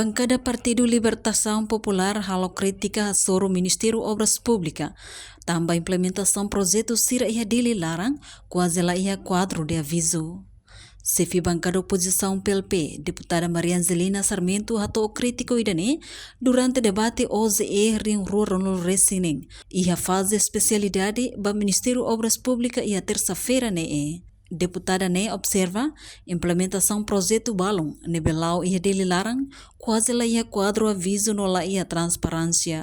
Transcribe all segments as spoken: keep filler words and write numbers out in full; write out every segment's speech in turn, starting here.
Bankada Partidu Libertasaun Populár halo krítika hasoru Ministériu Obras Públikas, tanba implementasaun projetu sira iha Dili laran, kuaze la iha kuadru de avizu. Xefe bankada opozisaun P L P, Deputada Maria Angelina Sarmento hato'o krítiku ida-ne'e durante debate O J E rihun rua ruanulu resin neen, iha faze espesialidade ba Ministériu Obras Públikas iha tersa-feira ne'e. Deputada ne'e observa implementasaun projetu balun ne'ebé la'o iha Dili laran, kuaze la iha kuadru avizu no la iha transparénsia.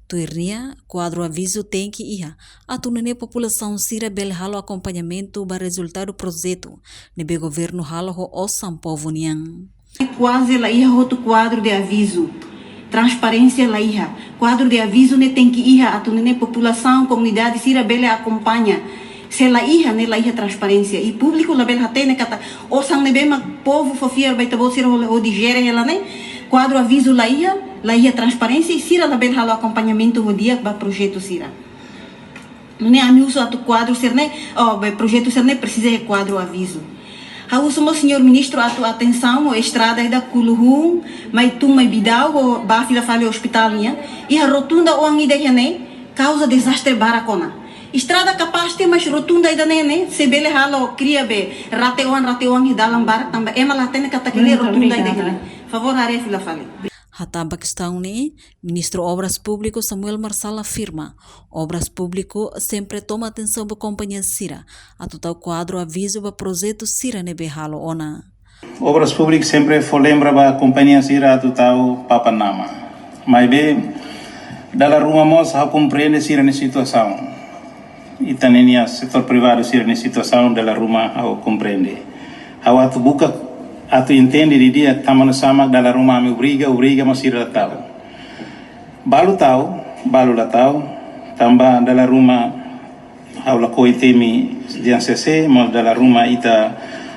Tuir nia, kuadru avizu tenke iha, atu nune'e populasaun sira bele halo akompañamentu ba rezultadu projetu ne'ebé governu halo ho osan povu nian. Kuaze la iha hotu kuadru de avizu. Transparénsia la iha. Kuadru de avizu ne'e tenke iha atu nune'e populasaun, komunidade sira bele akompaña. Se la iha, ne'e la iha transparénsia. I públiku labele hatene katak osan ne'ebé mak povu fó fiar ba ita-boot sira hodi, hodi jere hela ne'e. Kuadru avizu la iha, la iha transparénsia i sira labele halo akompañamentu ho di'ak ba projetu sira. Nune'e ami husu atu kuadru sira-ne'e, oh, ba projetu sira-ne'e presiza iha kuadru avizu. Ha'u husu mós señór ministru atu atensaun ho estrada ida Kuluhun, mai tun mai Bidau, ho ba fila fali ospitál nian. Iha rotunda oan ida iha ne'e, kauza dezastre barak ona. Estrada kapás tiha, mas rotunda ida-ne'e ne'e, sei bele halo kria be rate oan, rate oan iha dalan barak tanba ema la hatene katak ne'e rotunda ida iha ne'e. Favór haree fila fali. Hatán ba kestaun ne'e, Ministru Obras Públikas Samuel Marçal afirma, Obras Públikas sempre toma atensaun ba kompañia sira atu tau kuadru avizu ba projetu sira ne'ebé halo ona. Obras Públikas sempre fó lembra ba kompañia sira atu tau papan nama. Maibé, dala ruma mós ha'u komprende sira-nia situasaun. Ita-nia setór privadu sira-nia situasaun dala ruma ha'u komprende. Ha'u atu buka, atu entende didi'ak tanba nusá mak dala ruma ami obriga, obriga, mas sira la tau. Balu tau, balu la tau, tanba dala ruma ha'u lakohi temi dian sese, mas dala ruma ita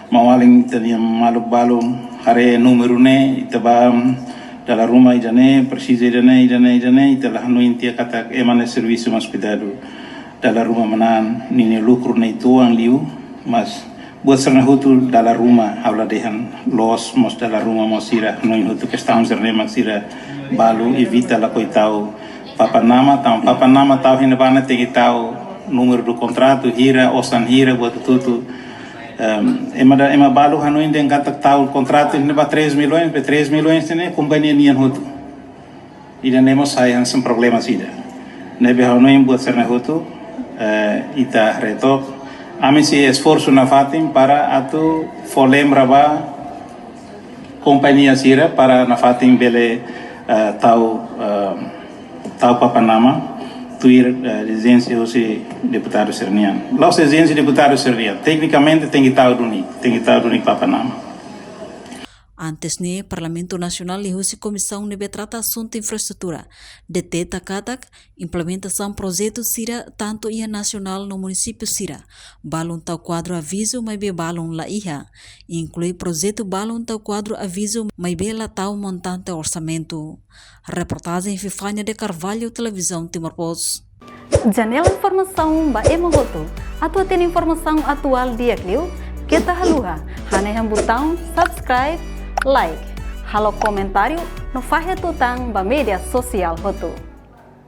maun-alin ita-nia maluk balu haree númeru ne'e, ita bá dala ruma ida-ne'e, presiza ida-ne'e, ida-ne'e, ida-ne'e, ita la hanoin tiha katak ema ne'e servisu mas kuidadu. Dala ruma manán ninia lukru ne'e uitoan liu, mas buat sira-ne'e hotu dala ruma ha'u la dehan loos, mas dala ruma mós sira hanoin hotu kestaun sira-ne'e mak sira balu evita lakohi tau papan nama, tanba papan nama tau iha ne'ebá ne'e tenke tau númeru do kontratu hira, osan hira, buat hotu-hotu. Em, ema da, ema balu hanoin dehan katak tau kontratu iha ne'ebá três milhões, be três milhões ne'e kompañia nian hotu. Ida-ne'e mós sai hanesan problema ida. Ne'ebé ha'u hanoin buat sira-ne'e hotu, eh, ita haree took. Ami sei esforsu nafatin para atu fó lembra ba kompañia sira para nafatin bele, eh, tau, eh, tau papan nama tuir, eh, ezijénsia husi deputadu sira-nian. La'ós ezijénsia deputadu sira-nian. Teknikamente tenke tau duni, tenke tau duni papan nama. Antes ne'e, Parlamentu Nasionál liuhusi Komisaun ne'ebé trata asuntu infraestrutura deteta katak implementasaun projetu sira tantu iha nasionál no munisípiu sira balun tau kuadru avizu maibé balun la iha, inklui projetu balun tau kuadru avizu maibé la tau montante orsamentu. Reportajen Fifania de Carvalho, Televizaun Timor Post. Janela informasaun ba ema hotu. Atu hatene informasaun atuál di'ak liu, keta haluha hanehan butaun subscribe, like, halo komentáriu no fahe tutan ba média sosiál hotu.